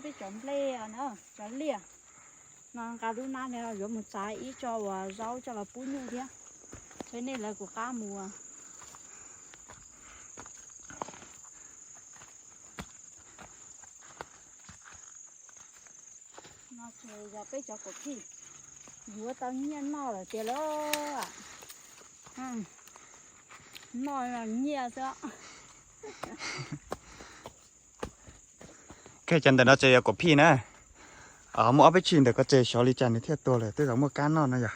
Cov nplej na, cov liaj no nqa lub nab ne yuav mus txav ib tso uas zaub coj los pub nyuj thiab. Peb nej lawv kuv qab mus. No ces yog peb cov kaum phij yuav tau nyiaj noj lawm tiag lauj. Noj nyiaj xwb. Ces ntawm no ces yog kaum phij na. Muaj ob peb tshim ntawm ko ces xyov li cas nws thiaj tuag lawm, tej zaum muaj kab noj no yog.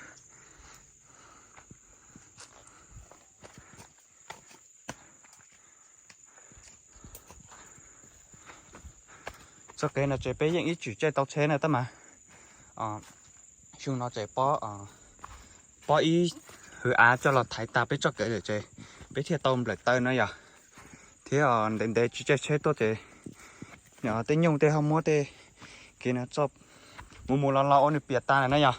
Txoj kev no ces peb yeej ib txwm caij tau tsheb na tab mas xyoo no ces pob, pob ib hwv av coj los thaiv tas peb txoj kev lawm ces peb thiaj tau nplawm taw no yog. Thiab ntev ntev tsis caij tsheb tuaj ces tej nyuj tej ho muab tej kev no txoj mus mus los los ua nws piam tas lawm na yog.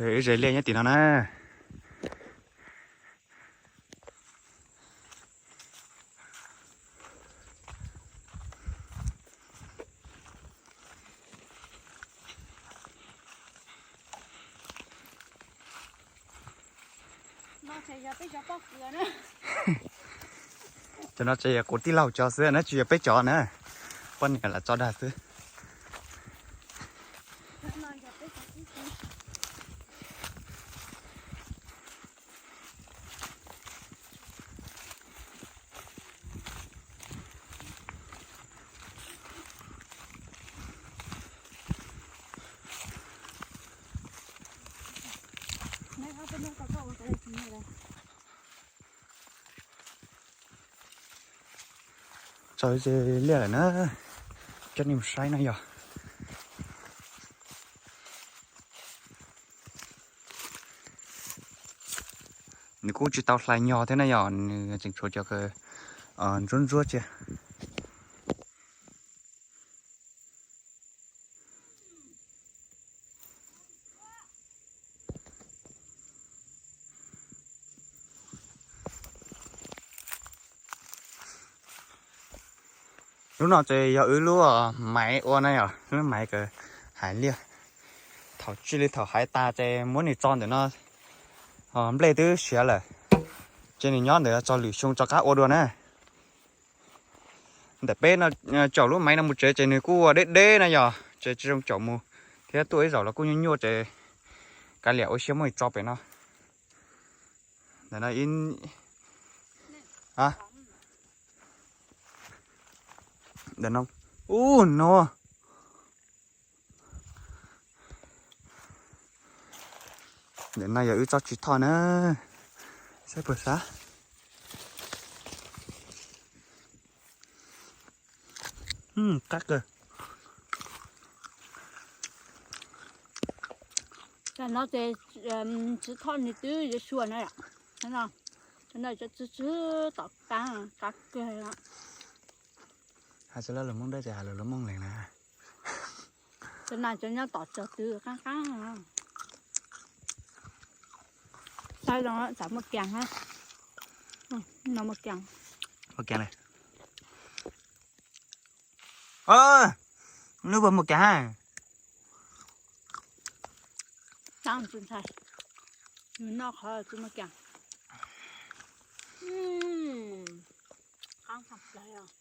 Wb ze liaj nyob tim no na. Cov no ces yog kuv tij laug cov xwb na, tsis yog peb cov na. Poj niam lam tso dag xwb. Tso ze liaj lawm na, coj nej mus saib no yog. Nws kuj tsis tau hlais nyog thiab na yog, nws tseem tshuav cov ntsuab ntsuab tsiab. Lub no ces yog wb lub maiv ua na yog, lub maiv kws hais liaj. Thaum tsis li thaum hais tas ces muab nws tso ntawm no, nplej twb siav lawm, ces nws nyob ntawm txog lwm xyoo rov qab ua dua na. Ntawm peb no, caum lub maiv no mus tsev ces nws kuj ua deb deb na yog, ces tsis zoo caum mus, thiab tuaj ib zaug los kuj nyuaj nyuaj ces kav liam ua siab muab nws tso pem no. Ntawm no, ub no. Ntawm no yog wb tsob tswv thoj na, saib puas sab. Qab kawg. Tam no ces tswv thoj nws twb yuav sua na yom. Tam no cov tswv tswv tom qab, qab kawg. Hais txog lus Hmoob Dawb ces hais lus Hmoob Leeg na. Tam no cov nyob tom tswv twg qab qab. Saib zoo tsam muaj kiag na. No muaj kiag. Muaj kiag li. Nub puas muaj kiag? Tsis ntshai, nws noj qhov tsis muaj kiag. Qab tshaj plaws os.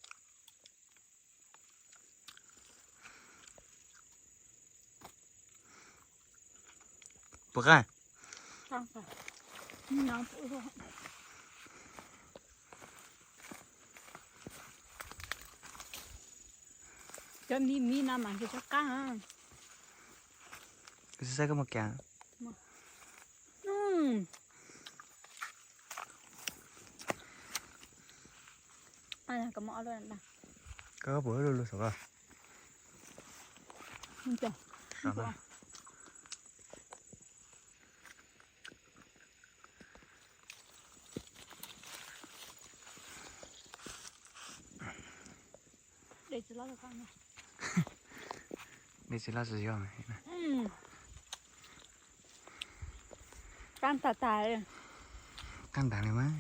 Puas qab? Cov miv miv no mas ntshe tsob qab. Saib koj muaj kiag. Koj puas lub lub saum koj? Dej tsis loj tsis yog. Qab tag tag. Qab ntag li mas.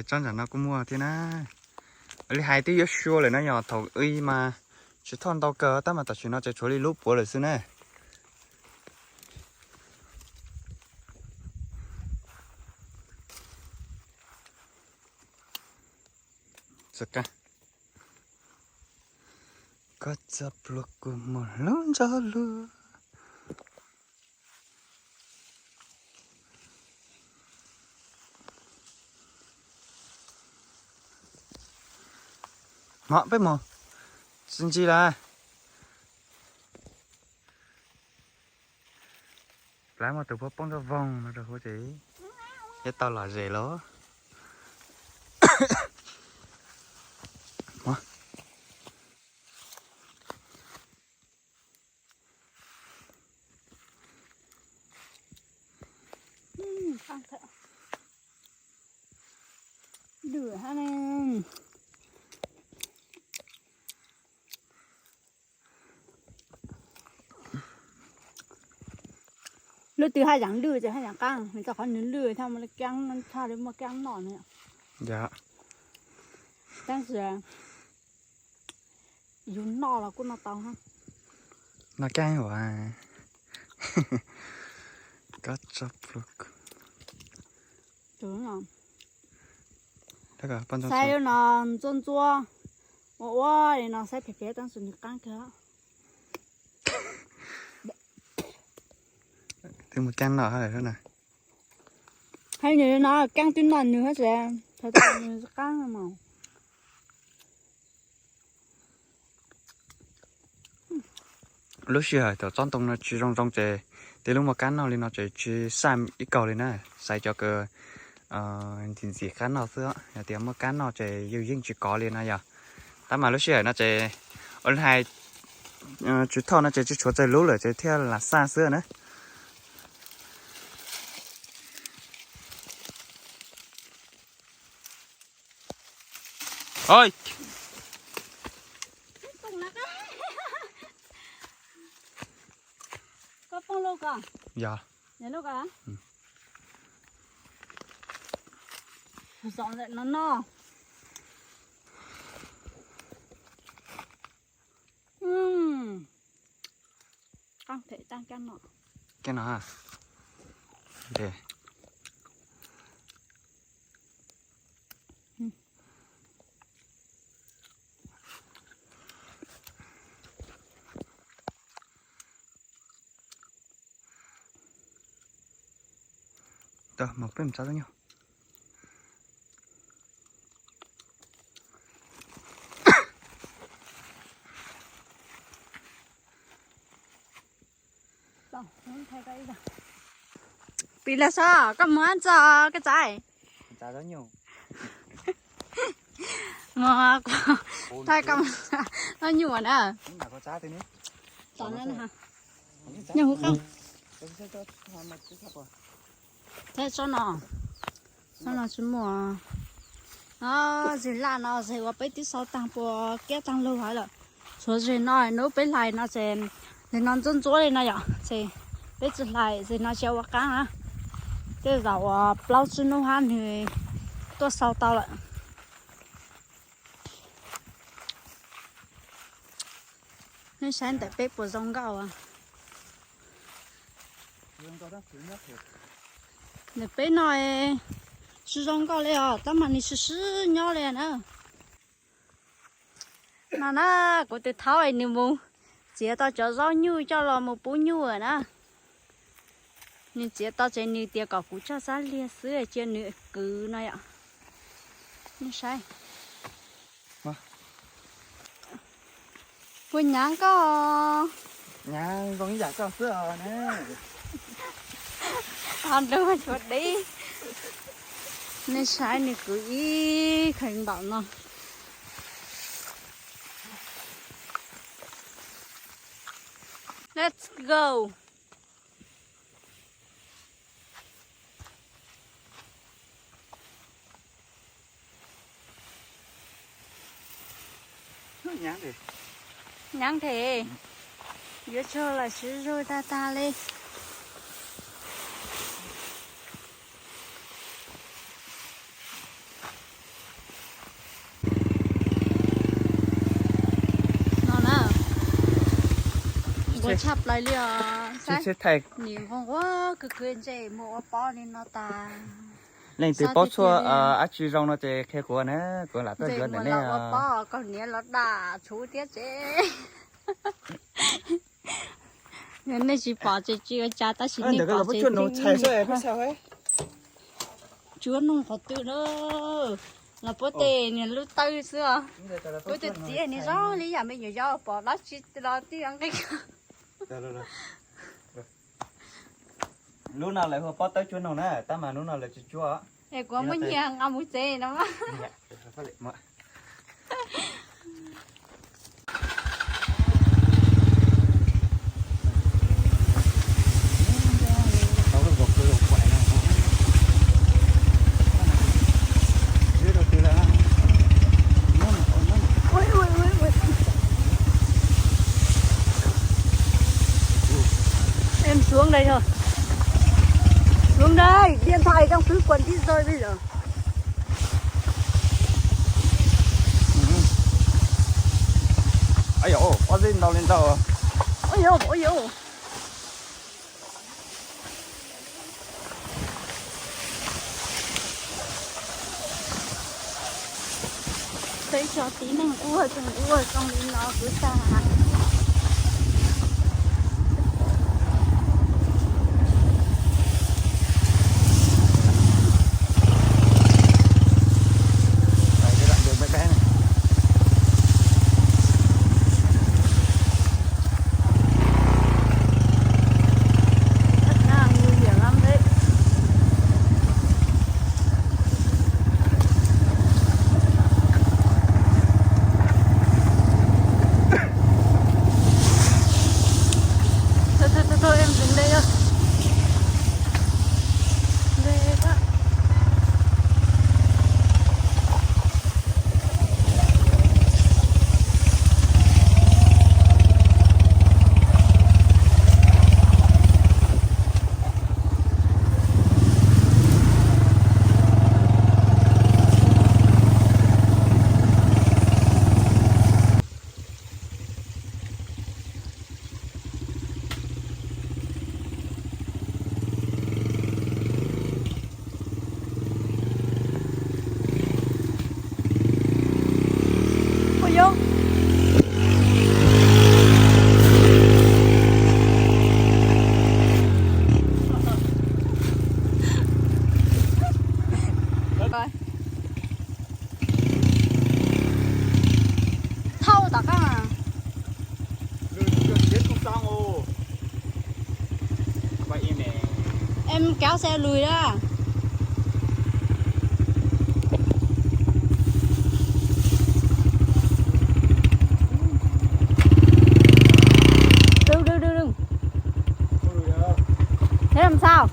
Tsob ntawm no kuj muaj thiab na. Li hais twb yuav sua lawm no yog thaum ub mas tsis thauj ntau kawg tab mas tam sim no ces tshuav li lub puav lawm xwb na. Koj txoj pluas kuv mus hlub ntxov lug. Mog, peb mus. Tsis ntsis lawm. Plab muaj tus phob poob nrov voog no rau huv ces yuav tau lom zem lawm. Dwm hab ne. Lub twg haj yam lwj ces haj yam qab, vim rau qhov nws lwj thiaj muaj keeb, thiaj li muaj keeb noj na. Tab sis yus noj los kuj noj tau hab. Noj keeb ua. Koj tso plug. Saib no ntxuab ntxuab, ua ua li no saib phem phem tab sis nws qab kawg. Twb muaj keeb noj hab na. Hais nws no keeb twb noj nws hab xwb, thaum nws qab mas. Lub sij hawm thaum tsob ntoo no tsis zoo zoo ces tej lub muaj kab noj li no ces tsis xaj ib kaug li na, xaiv cov kws ntxim ntxim kab noj xwb, yog tias muaj kab noj ces yus yeej tsis kov li no yog. Tab mas lub sij hawm no ces ua li hais tsis thauj no ces tsis tshuav txawg lub lawm ces thiaj lam xaj xwb na. Oi. Koj poob lub ko? Yog. Yog lub ko? Zom ntawm no no. Qab phem tag kab no. Kab no ha. Tau, mas peb mus tsa tau nyuj. Pim los sob, koj mus ab tso koj txais. Mus, thaij koj mus tsa tau nyuj na. Nyuj hub qab. Thaij tsob no, tsob no tsis muaj. Zeg laj no zeg uas peb twb xau tag puas kiab tag lug hab lawm. Tshuav zeg no hnub peb hlais no ces, zeg no ntxuab ntxuab li no yom, ces peb tsis hlais, zeg no tsis ua qab na. Tej zaum uas plaub tsib hnub hab nws tuaj xau tau lawm. Nej saib ntawm peb puas zoo nkauj. Ntawm peb no tsis zoo nkauj li os, tab mas nws sib sib nyob li na. No na, kuv tus thaub nws mus txiav tau cov zaub nyuj coj los mus pub nyuj na. Nws txiav tau ces nws tias kom kuv tso sab liag xwb cia nws kwv no yom. Nej saib. Puas nyav koj? Nyav zoo ib yam koj xwb os ne. Ho nrug tshuav dib. Nej saib nws kwv ib kheev npaum no. Let's go. Nyav them, yuav tsum los sib zog tag tag li. No na, nquag tshaj plaws li os. Saib, nim nquag nquag kawg kawg ntsej muag ua pob li no tas. Leej twg paub tshuaj dab tsi zoo no ces qhia kuv na, kuv lam tuaj yuav ntawm nej. Ua pob kom niam los dam tshuv thiab tsev. Nej tsis pom ces tsis ua cas, tab sis nej pom ces tsuav noog qhov twg na. Los puab tes niag lub tawb xwb os. Puab tus txiv niag zoo li yam me nyuam yaus pom dab tsi los tij nqi. Lub no lawv hu pob tawb tsuab noog na, tab mas lub no lawv tsis tsuab. Es kuv muab nyiag nqa mus tsev no. Em xuống đây thôi. Xuống đây, điện thoại trong túi quần tít rơi bây giờ. Ôi dồi ôi, có gì đâu lên đâu. Ôi dồi, ôi dồi. Peb tso tib neeg ua tseem ua zoo li no kwv tij. Thôi, thôi, thôi, thôi, em dừng đây thôi. Ghê quá. Ui dub. Thauj tom qab. Em kéo xe lùi đó. Đừng, đừng, đừng, đừng. Thế làm sao?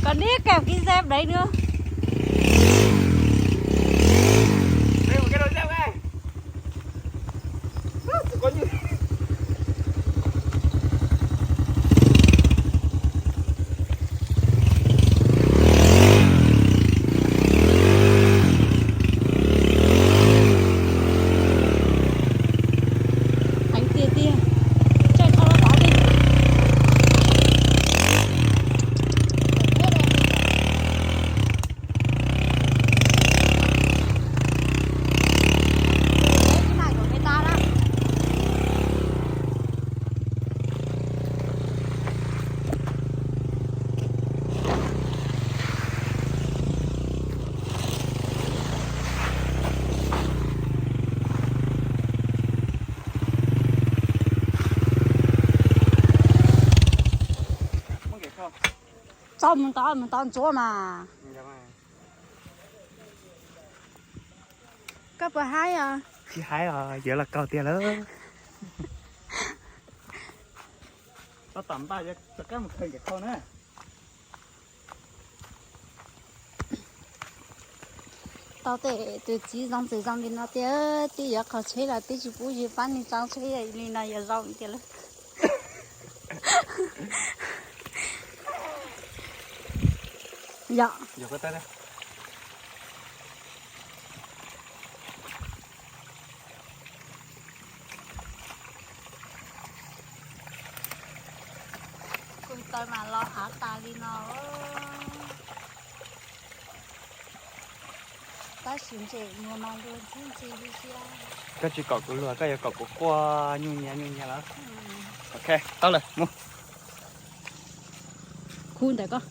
Còn đi kèm cái dép đấy nữa. Thắng tiag tiag. Chơi không nó có đi. Tau mus tau mus tau ntsuav mas. Koj puas haib os? Tsis haib os, yuav los kaug tiag lawm. Tau tom npaj rov qab mus khaws nkaum khau na. Tau tej tus txiv zoo ntxim zoo li no tiag, twb yuav qhov tsheb los twb tsis pub yus pab nws tso tsheb li no yuav zoo tiag lawm. Yog. Kuv taw mas los av tas li no. Tab sis ntsej muag mas luag ntxhi ntxhi li thiab. Koj tsis kom kuv luag, koj yuav kom kuv quaj nyuj nyias nyuj nyias lawm. Ok, tau lawm, mus. Khu ntawm koj.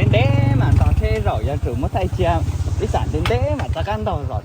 Ntev ntev mas nrog tsheb zaum, yuav tsum muab thaij cia ib tsam ntev ntev mas rov qab ntaug zaum.